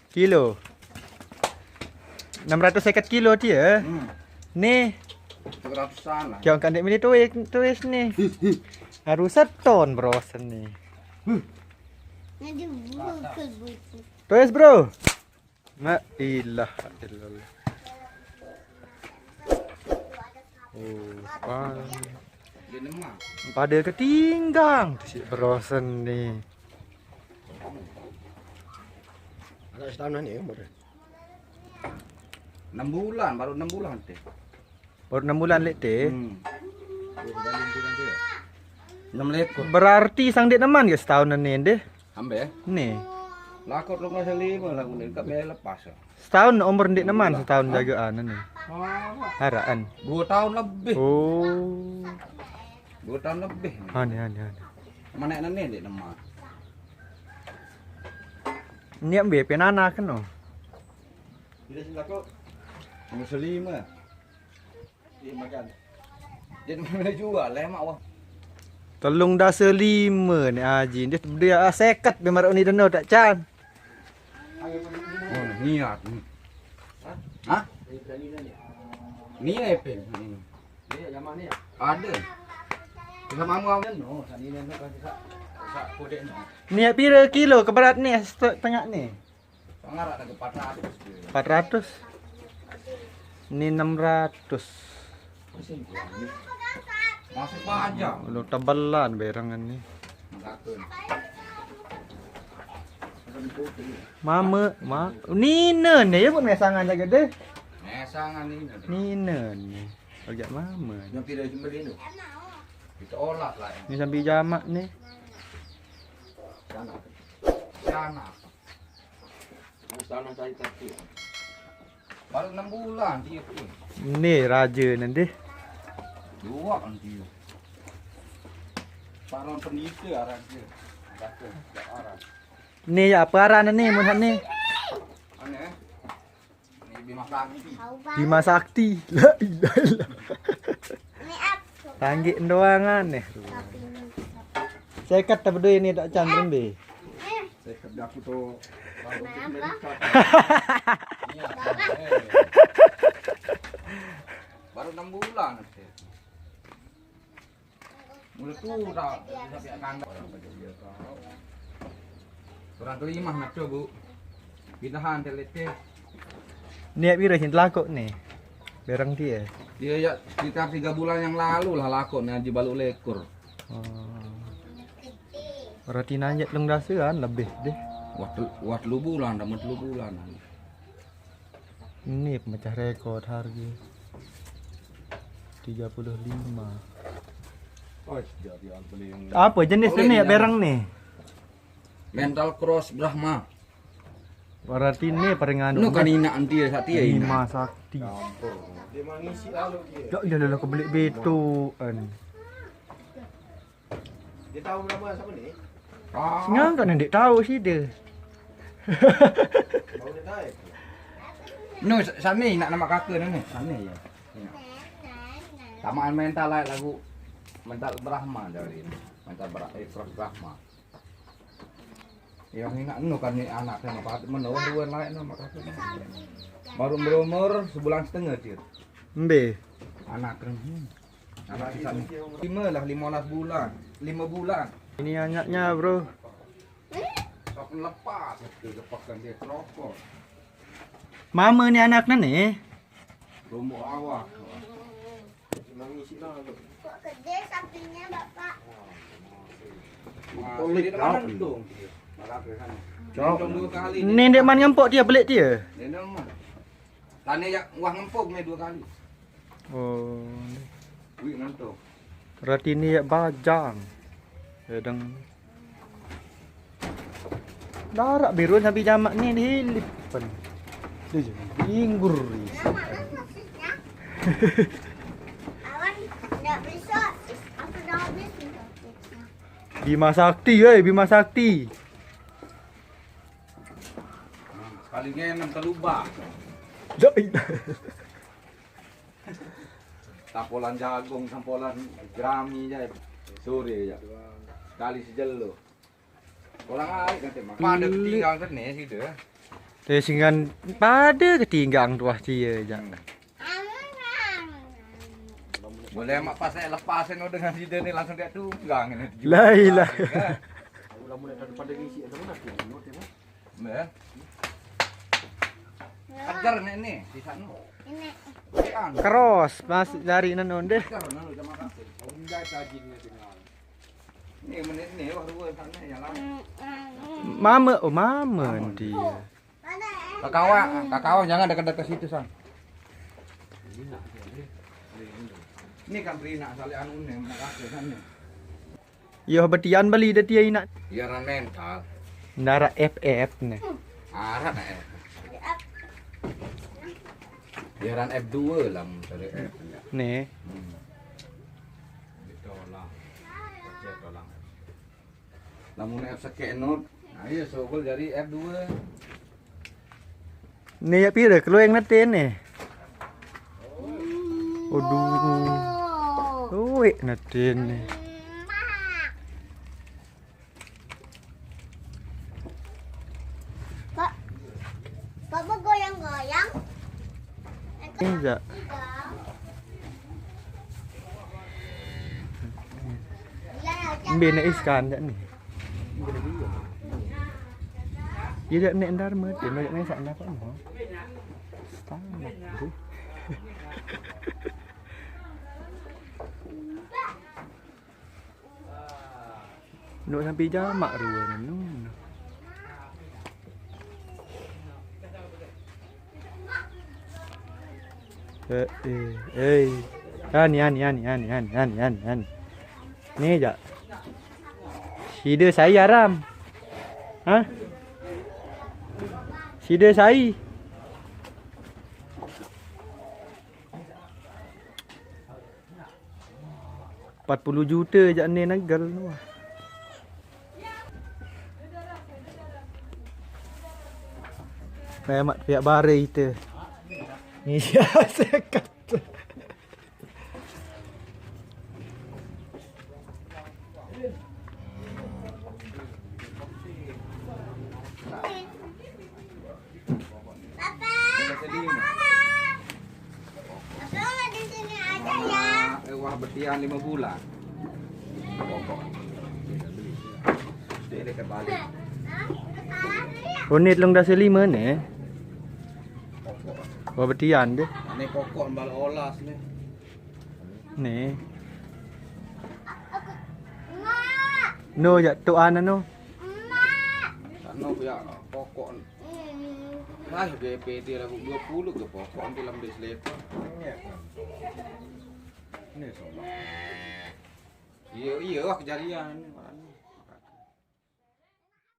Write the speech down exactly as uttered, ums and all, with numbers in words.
Kilo. Enam ratus seket kilo dia. Hmm. Nih. Tujuh ratusan lah. Kau kan dek milih tuis, tuis nih. Harus seton, bro, seni. Nanti bukul buku. Tuis, bro. La ilaha illallah. Oh, wah. Dia lemah. Pada ketinggang tu si bro seni. Agak setahun ni umur. Enam bulan, baru enam bulan teh. Baru enam bulan lek teh. Hmm. Enam lekor. Berarti sang dek neman ke setahun ni deh? Ambe. Ni. Lakot lu ngasih lima lah, udah tak boleh lepas. Setahun umur ndik neman, setahun jagaan ni. Haraan. Dua tahun lebih. Oh. Dua tahun lebih ni. Aneh, aneh, aneh. Mana nak ni ndik neman? Ni ambil penana kena. Bila sini lakot? Umur selima. Dia makan. Dia boleh jual lah, mak, wah. Telung dasa lima ni Haji. Dia, dia seket be marok ni deno tak can. Oh, niat. Hah? Niat, Epin. Hmm. Ada. Bisa mamu. Niat pira kilo keberat ni, setengah ni? Sangar ada ke empat ratus. Empat ratus. Ni enam ratus. Masih panjang. Lu tebelan berangan ni. Mama, ma, Nina ni ya pun mesangan jaga deh. Mesangan ni. Nina ni. Agak mama. Yang tidak sembelih tu. Kita olah lah. Ni sambil jamak ni. Sana. Sana. Sana cari kaki. Baru enam bulan dia tu. Ni raja nanti. Dua nanti. Para pendeta arah dia. Kata orang. Ni ya apa arah ni mun ni? Aneh. Ni Bima Sakti. Bima Sakti. La ilaha illallah. Tanggik doangan ni. Saya kata berdua ni tak can rembe. Saya kata aku tu. Baru enam bulan. Mula tu dah, dah pihak kandang. Orang kelima nak tu, Bu. Pindahan telete. Ni pira sing telakuk ni? Berang dia. Dia ya sekitar tiga bulan yang lalu lah lakuk ni Haji balu lekor. Oh. Berarti nanjak telung dasa kan lebih deh. Wah, tel-, wah, telu bulan, dah mau telu bulan. Ini pemecah rekor harga tiga puluh lima. Oh, jadi yang beli yang apa jenis ini ya, berang ni? Mental Cross Brahma. Berarti ni paling anu. Nu kan inak anti ya, sakti ya, inak. Bima Sakti. Dia mengisi lalu dia. Ya, ya, lalu kebeli betuan. Dia tahu nama siapa ni? Ah. Singangkat nang dek tahu sida. Baru dia tahu. Nu, sa-, sami nak nama kaka ni, ni. Sami ya. Ni. Samaan mental lain lagu mental Brahma dari ini. Mental Bra-, eh, Cross Brahma. Yang ingat nu kan ni anak kan, apa, menurun dua lain nama kaka ni. Baru berumur sebulan setengah dia. Embe. Anak kan. Hmm. Anak kita ni. Lima lah, lima belas bulan. Lima bulan. Ini anaknya, bro. Sok lepas, itu lepaskan dia rokok. Mama ni anaknya ni. Lombok awak. Kok gede sapinya, Bapak? Wah, dia dah mandung dia. Malah ke sana. Cok. Mandung dua kali. Ni dia man ngempok dia, belik dia. Dia dah man. Tanya ya, wah ngempok ni dua kali. Oh. Wih, ngantuk. Berarti ni ya bajang. Ya dang. Darak biru sampai jamak ni dihilip pen. Dia je inggur. Awan, ndak bisa. Aku dah habis. Bima Sakti, eh, Bima Sakti. Sekali ngenem telubah. Ya, iya. Tampolan jagung, tampolan jerami je. Sore je. Sekali sejelo. Orang lain nanti mah. Pada ketinggal kan ni situ. Te singan pade ketinggang tuah tie jak. Hmm. Boleh mak pas saya lepasin dengan sida ni langsung dia tunggang ini. Lah, ilah. Kan? Aku lah mulai pada isi ada mana tu? Ya. Kejar nek ni, di sana. Ini. Kan. Keros, Mas, dari nan onde. Kejar nan udah makan. Udah cajinnya dengan. Ni menit ni wah dua sana ya lah. Mama, oh mama dia. Kakawang, kakawang jangan dekat-dekat situ, Sang. Ini kan Rina, sale anu ni, nak kake kan ni. Yo betian beli dadi inak. Ya ran mental. Ndara F F ne. Aran F. Ya ran F dua lah mun cari F. Ne. Hmm. Ditolak. Baca tolak. Lamun F sekek not, ayo sogol jari F dua. Ni ya pira kelueng natin ni. Aduh. Uik natin ni. Pak, Papa goyang-goyang. Ini jak. Mbe nek iskan jak ni. Iya jak nek ndar meh, dia nak nek sak ndar kok no. Standar tu. Nuk sampai jamak rua ni. Eh, eh, eh. Ani, ani, ani, ani, ani, ani, ani, ani. Ni jak. Sida sai aram. Ha? Sida sai. Empat puluh juta jak ni nagel tu. Remat pihak bare itu. Ni sia sekat. Papa, Papa, Mama di sini aja ya. Eh, wah betian lima bulan. Pokok. Dia dekat balik. Unit long dasi lima ni. Pokok. Wah betian deh. Ini pokok mbal olas ni. Ni. No, jak tu ana no. Sana ya pokok. Nah, B P T lagu dua puluh ke pokok nanti lambis lepa. Ini sobat. Iya, iya wah kejadian.